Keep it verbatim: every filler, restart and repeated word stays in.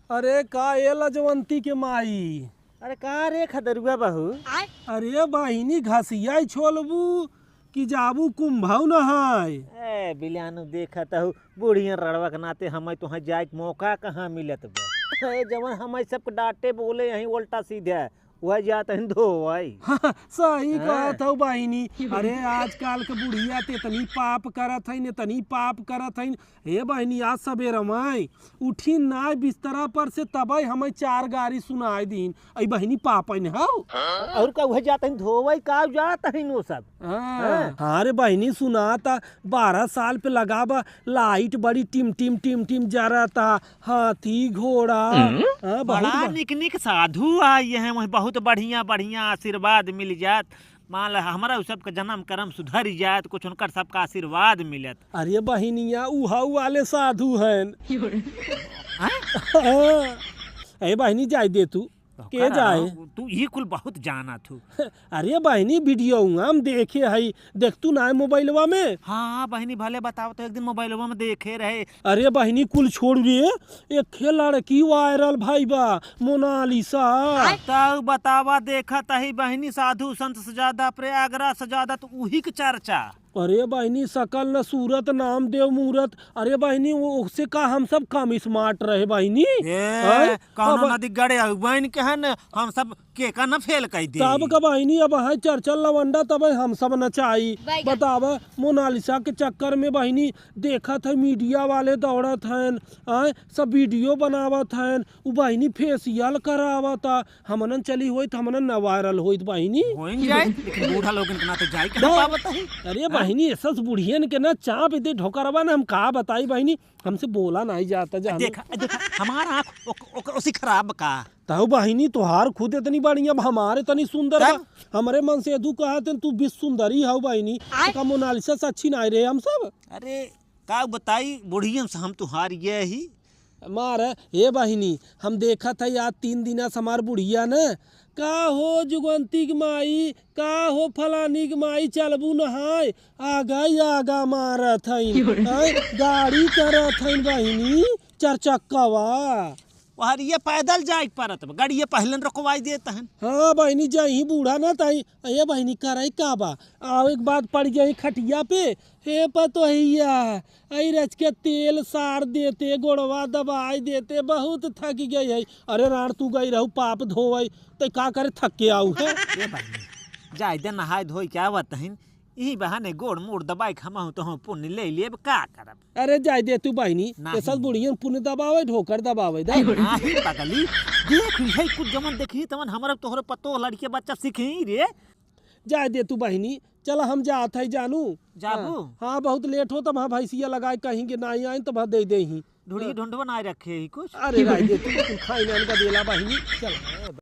अरे का ए लजवंती के माई? अरे का रे खदरुआ बहू? अरे बहिनी, घसिया छोलबू कि जाबू कुंभौ नहाय? ए बिलानु, देखत हऊ, बुढ़िया रड़वा के नाते हमें तुहाँ जाए के मौका कहाँ मिलत बा? ए, जवन हमें सबके डांटे बोले यहीं उल्टा सीधे, वह जात हन धोवई। हाँ, सही हाँ। कहत हऊ बहिनी। अरे आजकल के बुढ़िया ते इतनी पाप करत हईन, इतनी पाप करत हईन। ए बहिनी, आज सबेरे माई उठी नाय बिस्तरा पर से, तबई हमें चार गारी सुनाई दीन। अई बहिनी, पापन हऊ। और का, उहे जात हन धोवई, का जात हन वो सब? हाँ। हाँ। हाँ रे बहिनी, सुनाता बारह साल पे लगा बा लाइट, बड़ी टिम टिम टिम टिम जरता, हाथी घोड़ा। हम्म। हाँ, बहुत बड़ा बा- निक निक साधु आए हैं, वही बहुत बढ़िया बढ़िया आशीर्वाद मिल जात। मान ला, हमरा उ सबके जन्म कर्म सुधर जात, कुछ उनकर सबका आशीर्वाद मिलत। अरे बहिनिया, उ हऊ वाले साधु हन। हैं? हाँ। ए बहिनी, जाए दे तू। तो के कर जाए? रहा हूँ, तू ई कुल बहुत जानत हू। अरे बहिनी, वीडियो हम देखे हई, देख तू ना मोबाइलवा में। हाँ बहिनी, भले बताओ तो, एक दिन मोबाइलवा में देखे रहे। अरे बहिनी, कुल छोड़ रे, एक लड़की वायरल भई बा, मोनालिसा। तब बतावा, देखत हई बहिनी, साधु संत से ज्यादा, प्रयागराज से ज्यादा, तो उही के चर्चा। अरे बहिनी, सकल न सूरत, नाम देव मूरत। अरे बहिनी, वो, उससे का हम सब कम स्मार्ट रहे बहिनी? ए, हैं? कौनो अब नदी गड़े अगुआइन के है न, हम सब के का न फेल कर दे। तब का बहिनी, अब है चर्चा लवंडा, तब हम सब नचाई। बैगन। बतावा, मोनालिसा के चक्कर में बहिनी, देखत है मीडिया वाले दौड़त हैं, आय, सब वीडियो बनावत हैं, उ बहिनी फेशियल करावता, हमनन चली होइत, हमनन न वायरल होइत बहिनी। होइन जाए, लेकिन बूढ़ा लोगन के नाते जाए के ना। पावत है। अरे हाँ? बहिनी, ऐसा से बुढ़ियन के ना चाप दे ढोकरवा ना, हम का बताई बहिनी, हमसे बोला नहीं जाता जाने। देखा, देखा, हमारा आँख ओक-, ओक-, ओसी खराब का? तहु बहिनी, तोहार खुद इतनी बढ़िया, अब हमारे तनी सुंदर बा। तब? हमरे मन से दू कहत हैं, तू विश्व सुंदरी हऊ बहिनी। आय? तो का मोनालिसा से अच्छी नाई रहे हम सब? अरे, का बताई, बुढ़ियन से हम तुहार ये ही। मार, हे बहिनी, हम देखत है आज तीन दिना से हमार बुढ़िया न, का हो जुगवंती के माई, का हो फलानी के माई, चलबू नहाए, आगा ही आगा मारत हईन, आय, गाड़ी करत हईन बहिनी, चार चक्कावा। अरे, ये पैदल जाए के परत बा, गाड़िया पहले न रोकवाई देत हन। हाँ बहिनी, जाई बूढ़ा ना ताई। ए बहिनी, करे का बा? आओ, एक बात पड़ गई खटिया पे। हे पतोहिया, आई रच के तेल सार देते, गोड़वा दबाई देते, बहुत थक गई है। अरे राण, तू गई रहू पाप धोवई, तो का करे थक के आऊ है? ए बहिनी, जाए दे, नहाए धोई के आवत हन, इही बहाने गोड़ मोड़ दबाई के हमहू तोहू पुण्य ले लेब, का करब? अरे जाए दे तू बहिनी, नहीं। ऐसा बुढ़ियन पुण्य दबावे, ढोकर दबावे, दा। नहीं पगली, देख है कुछ जमन देखी तमन हमरा तोहरे पतो लड़के बच्चा सीखी रे। जाए दे तू बहिनी, चला हम जात है जानू। जाबू? हाँ, हाँ, बहुत लेट हो तब हाँ भैंसिया लगाए कहीं के नहीं आए तब हाँ दे दे ही। ढुड़िया हाँ। ढुंढवा ना रखे ही कुछ। अरे राय दे तू, तू खाई ना इनका देला बहिनी, चल।